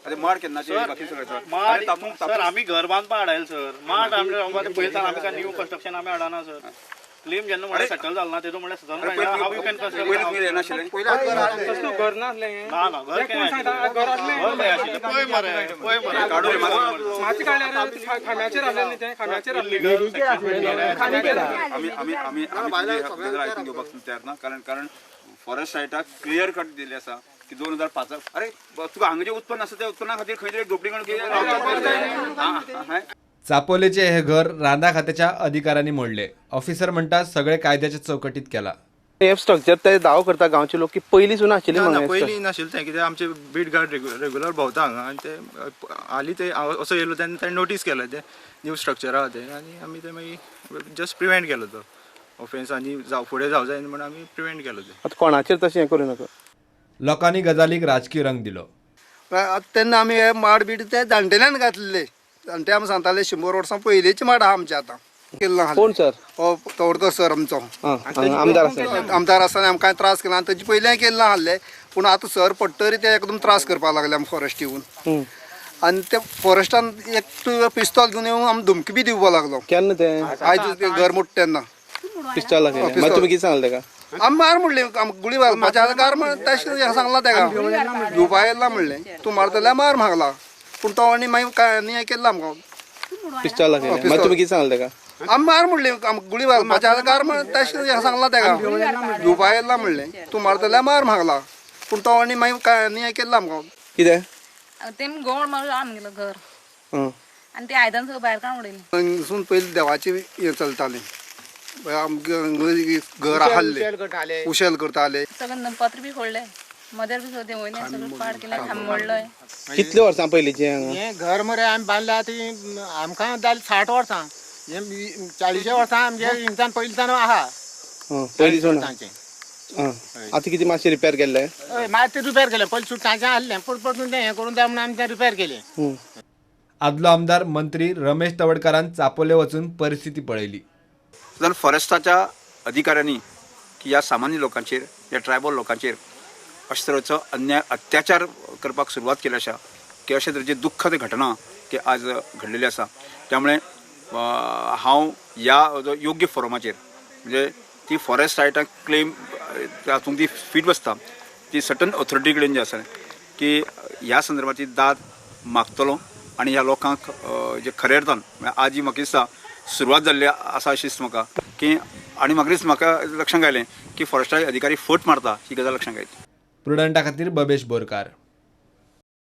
आतां माड केन्नाचे बाकी सगळें माड आनी तातूंत सर आमी घर बांदपाक हाडायले सर. माड आमी पयलीं आमी काय न्यू कन्स्ट्रक्शन आमी हाडना सर. क्लेम जेन्ना म्हणल्यार सेटल जालो ना तेजो म्हणल्यार how you can पयलीं तुमी येनाशिल्लें. कसलो घर नासलें. ना ना घर कोण सांगता घर आसलें? घर खंय आशिल्लें? पळय मरे, पळय मरे. काडून मात माती काडल्यार खांब्याचेर आसलें न्ही तें, खांब्याचेर आसलें. आमी आमी आमी आमी तुजी गजाल आयकून घेवपाक तयार ना. कारण कारण फॉरेस्ट सायटाक क्लियर कट दिल्ली आसा की 2005. अरे तुका हांगा जें उत्पन्न आसा त्या उत्पन्ना खातीर खंय तरी झोपडी काडून कितें. चापोलेचे हे घर रांदा खात्याच्या अधिकाऱ्यांनी मोडले. ऑफिसर म्हणटा सगळे कायद्याच्या चौकटीत केला. हे स्ट्रक्चर ते दावो करता गांवचे लोक की पयलीं आशिल्ले. ना, पयलीं नाशिल्लें तें, कित्याक आमचे बीट गार्ड रेगुलर भोंवता हांगा आनी ते हालीं ते असो येयलो तेन्ना ताणें नोटीस केलें तें न्यू स्ट्रक्चर आहा तें आनी आमी तें मागीर जस्ट प्रिवेंट केलो तो ऑफेन्स आनी जाव फुडें जावं जाय म्हण आमी प्रिवेंट केलो तें. आतां कोणाचेर तशें हें करूं नाका. लोकांनी गजालीक राजकीय रंग दिलो. तेन्ना आमी हे माड बीड ते जाणटेल्यान घातलेले. जाणटे आमी सांगताले 100 वर्सां पयलींचे माड आहा आमचे आतां. कोण सर? हो तवडकर सर आमचो आमदार आसा. आमदार आसतना आमकां त्रास केला आनी तेजे पयलीं केल्ले नासले, पूण आतां सर पडटरी ते एकदम त्रास करपाक लागले आमकां फॉरेस्ट येवन. आनी ते फॉरेस्टान एक पिस्तोल घेवन येवन आमकां धमकी बी दिवपाक लागलो. केन्ना तें? आयज घर मोडटा तेन्ना पिस्तोल दाखयलें. मागीर तुमी कितें सांगलें तेका? आमी मार म्हणलें, आमकां गुळी मारपाचें आसा कार म्हण तशें सांगलां तेका. घेवपा येयला म्हणलें, तूं मारतल्यार मार मागला, पूण तो आनी मागीर काय न्ही केल्लो आमकां. पिस्तोल दाखयलें. मागीर तुमी कितें सांगलें तेका? आमी मार म्हणलें, आमकां गुळी मारपाचें आसा कार म्हण तशें सांगलां तेका. घेवपा येयला म्हणलें, तूं मारतल्यार मार मागला, पूण तो आनी मागीर काय न्ही केल्लो आमकां. कितें तेमी गोड मारून आमगेलो घर आनी ते आयदन सगळें भायर काडून उडयलें. थंयसून पयलीं देवाची हें चलतालें, आमगे घर आहले उशेल करताले. सगळें पत्र बी फोडले, मदर बी सगळें देंवयलें, सगळें पाड केलें, खांब मोडलोय. कितले वर्सां पयलींचें हांगा हें घर मरे आमी बांदलां ती आमकां जालीं 60 वर्सां, हें 40 वर्सां आमगे हिंगच्यान पयलींच्यान आहा. पयलीं. आतां कितें मातशें रिपेर केल्लें? हय, मागीर तें रिपेर केलें. पयलीं सुट्टांचें आहलें, पूण परतून तें हें करून जाय म्हणून आमी तें रिपेर केलें. आदलो आमदार मंत्री रमेश तवडकारान चापोले वचून परिस्थिती पळयली. जाल्यार फॉरेस्टाच्या अधिकाऱ्यांनी की ह्या सामान्य लोकांचेर, ह्या ट्रायबल लोकांचेर अशे तरेचो अन्याय अत्याचार करपाक सुरवात केली आसा की अशे तरेची दुख्खद घटना की आज घडलेली आसा. त्यामुळे हांव ह्या जो योग्य फोरमाचेर म्हणजे ती फॉरेस्ट सायटाक क्लेम तातूंत ती फीट बसता ती सर्टन ऑथॉरिटी कडेन जे आसा की ह्या संदर्भात दाद मागतलो आनी ह्या लोकांक जे खरे अर्थान आज ही म्हाका दिसता सुरवात जाल्ली आसा अशी दिसता म्हाका की. आनी म्हाका दिसता म्हाका लक्षांत आयलें की फॉरेस्टाचे अधिकारी फट मारता ही गजाल लक्षांत आयली. प्रुडंटा खातीर बबेश बोरकार.